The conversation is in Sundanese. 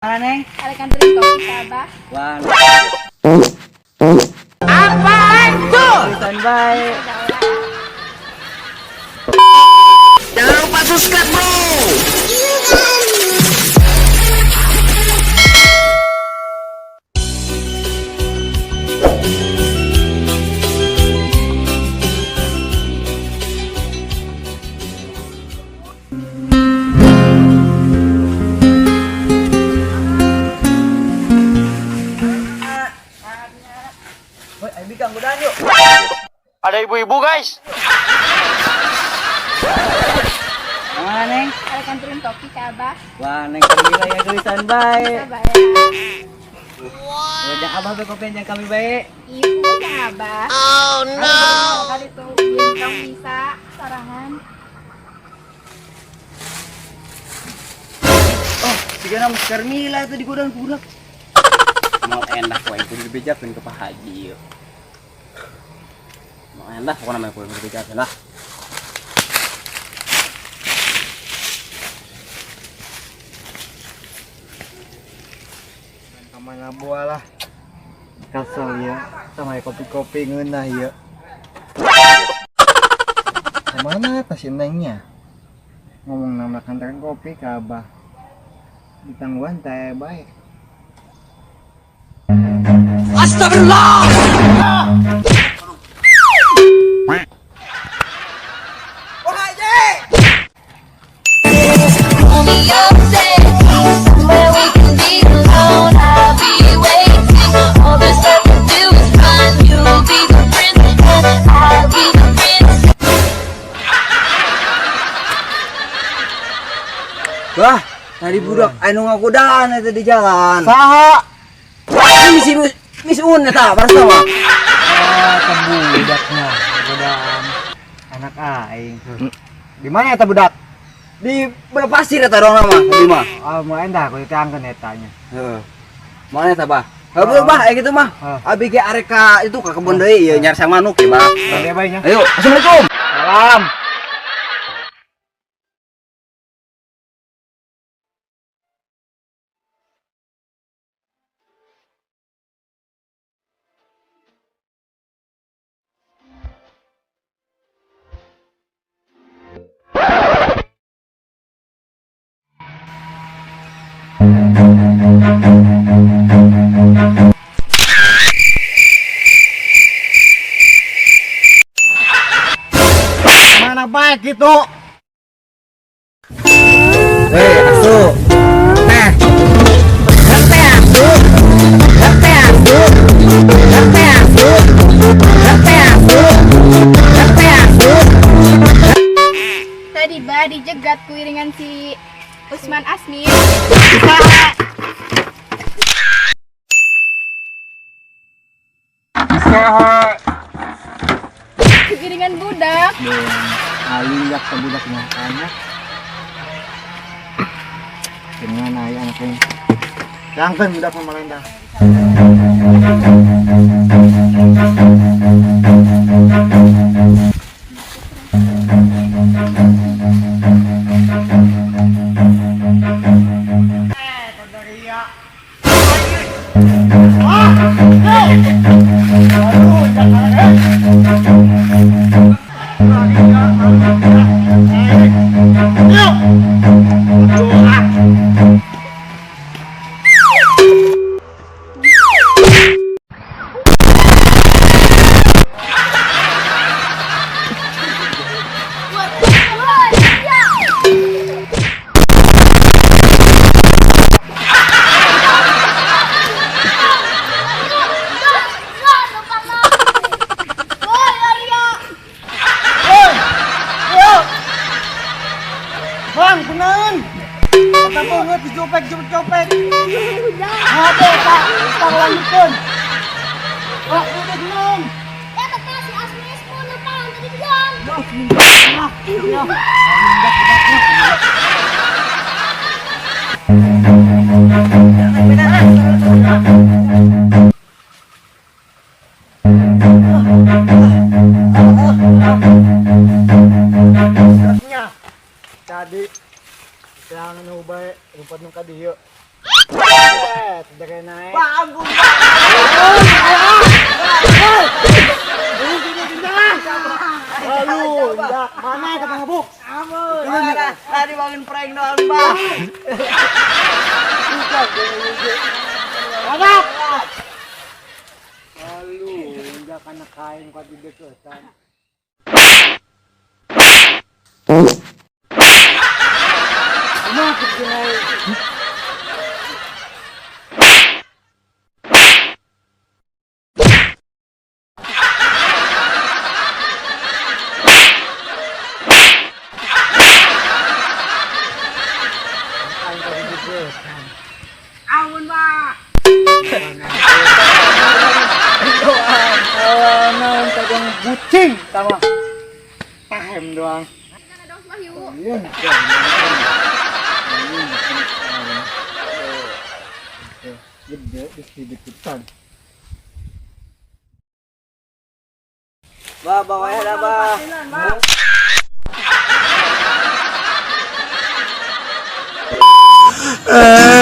Mana, Neng? Arek anterin kopi ka Abah. Wah. Apaan tuh? Standby. Jangan lupa subscribe, bro. Woi, ayo bikang godaan yuk. Ada ibu-ibu, guys. Mana, Neng? Arek anterin kopi ka Abah. Wah, Neng Kamila ya geulisan bae. Sabar ya. Wah, jangan Abah be kopi jangan kami bae. Ibu jangan Abah. Oh no. Kali tuh bintang bisa sorangan. Oh, siga nama Carmila itu di godaan budak. Mau enak wae kudu dibejakeun ke Pak Haji ieu. Mau enak pokoknya mah kudu dibejakeun lah. Kemana buah lah. Kesel ya, sama kopi-kopi ngeunah ya. Kemana tas si Nengnya? Ngomong nama kantoran kopi ke Abah. Ditangguhan teh baik. Astagfirullah. Pull me up, say somewhere we can be alone. I'll be waiting. All there's left to do is run. You'll be the prince, and I'll be the princess. Wah, tadi budak anu ngagodaan eta di jalan. Saha? Ini si Miss Un eta barasa mah. Ah, teh budaknya, godaan anak aing. Di mana eta budak? Di belah pasir eta ruang mah tadi mah. Ah, mau endah aku ditangkeun etanya. Heeh. Mana eta, Bah? Heuh, Bah, aya gitu mah. Heuh. Abi ge arek ka itu ka kebun deui ieu nyari sang manuk ya, Bah. Gede bae nya. Ayo, Assalamualaikum. Salam. Mana baik gitu? Hei, asu. Teh. Teh asu. Teh asu. Teh asu. Teh asu. Teh asu. Tadi Bah dijegat ku iringan si Usman Asmin. Ku iringan budak. Aliyak ke budaknya anak. Gimana ya anaknya? Langkan budak mah malenda. Bang, kunaon? Kata banget dicopek, copek. Ngapa Pak? Tang lanjutkeun. Pak, udah kunaon? Ya, teteh si Asmin 10 tahun tadi bilang. Tadi yang nu bae rumput nu ka dieu. Dari naik. Pak, ampun, Pak. Lalu, enggak. Mana kata ngebuk? Ampun. Tadi bangun prank doang, Pak. Anak. Lalu, enggak karena kain kuat di deketan. Kenapa naik? Kain kuat di deketan. Ampun, Pak. Oh, naon tagang bucing sama tahem doang. Kan ada Wahyu. Iya. Gede di deketan. Ba, bawa ya dah, Ba. Pak. Eh.